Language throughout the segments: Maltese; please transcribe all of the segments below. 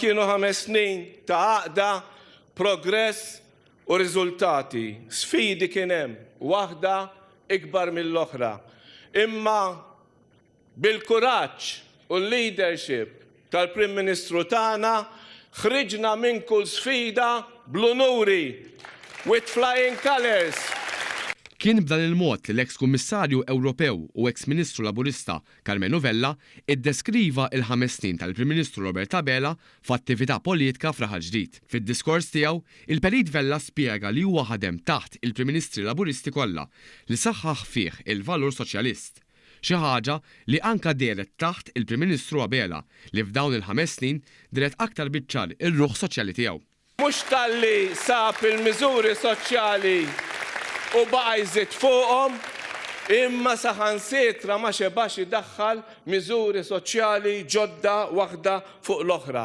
Kienu ħames snin ta' għaqda, progress u riżultati. Sfidi kien hemm, waħda ikbar mill-oħra. Imma bil-kuraġġ u l-leadership tal-Prim Ministru tagħna ħriġna minn kull sfida bl-unuri, with flying colours. Kien b'dan il-mod li l-eks Kummissarju Ewropew u eks Ministru Laburista Karmenu Vella iddeskriva il-ħames snin tal-Prim Ministru Robert Abela f'attività politika f'Raħal Ġdid. Fid-diskors tiegħu, il-Perit Vella spjega li huwa ħadem taħt il-Prim Ministri Laburisti kollha li saħħaħ fih il-valur soċjalist. Xi ħaġa li anka dehret taħt il-Prim Ministru Abela li f'dawn il-ħames snin dehret aktar biċ-ċar ir-ruħ soċjali tiegħu. Mhux talli sab il-miżuri soċjali u baqa' jżid fuqhom, imma saħansitra ma xebax idaħħal miżuri soċjali ġodda waħda fuq l-oħra.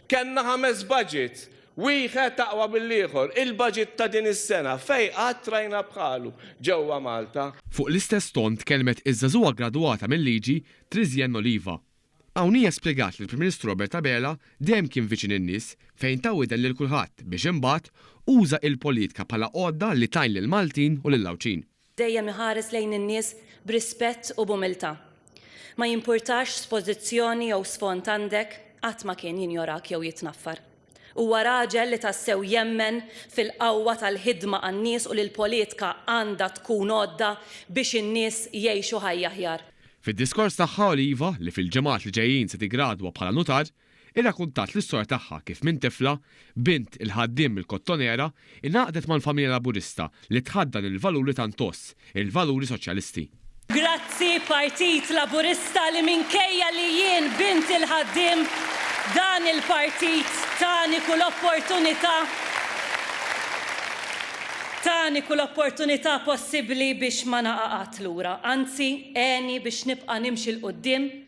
Kellna ħames budgets, wieħed aqwa mill-ieħor. Il-budget ta' din is-sena fejn qatt rajna bħalu ġewwa Malta? Fuq l-istess ton tkellmet iż-żagħżugħa gradwata mil-liġi Trizienne Oliva. Hawn hija spjegat li l-Prim Ministru Robert Abela dejjem kien viċin in-nies fejn ta widen lil kulħadd biex imbagħad uża il-politka bħala għodda li tgħin lill-Maltin u lill-Għawdxin. Dejjem iħares lejn in-nies b'rispett u b'umiltà. Ma jimpurtax x'pożizzjoni jew sfond għandek, qatt ma kien jinjorak jew jitnaffar. Huwa raġel li tassew jemmen fil-qawwa tal-ħidma għan-nies u li l-politka għandha tkun għodda biex in-nies jgħixu ħajja aħjar. Fid-diskors tagħha Oliva, li fil-ġimgħat li ġejjin se tiggradwa bħala nutar, irrakuntat l-istorja tagħha kif minn tifla, bint il-ħaddiem mill-Kottonera, ingħaqdet mal-familja Laburista li tħaddan il-valuri tant tgħożż, il-valuri soċjalisti. Grazzi Partit Laburista li minkejja li jien bint il-ħaddiem, dan il-partit tani kull opportunità tani kull opportunità possibbli biex ma naqa' qatt lura, anzi għeni biex nibqa' nimxi 'l quddiem.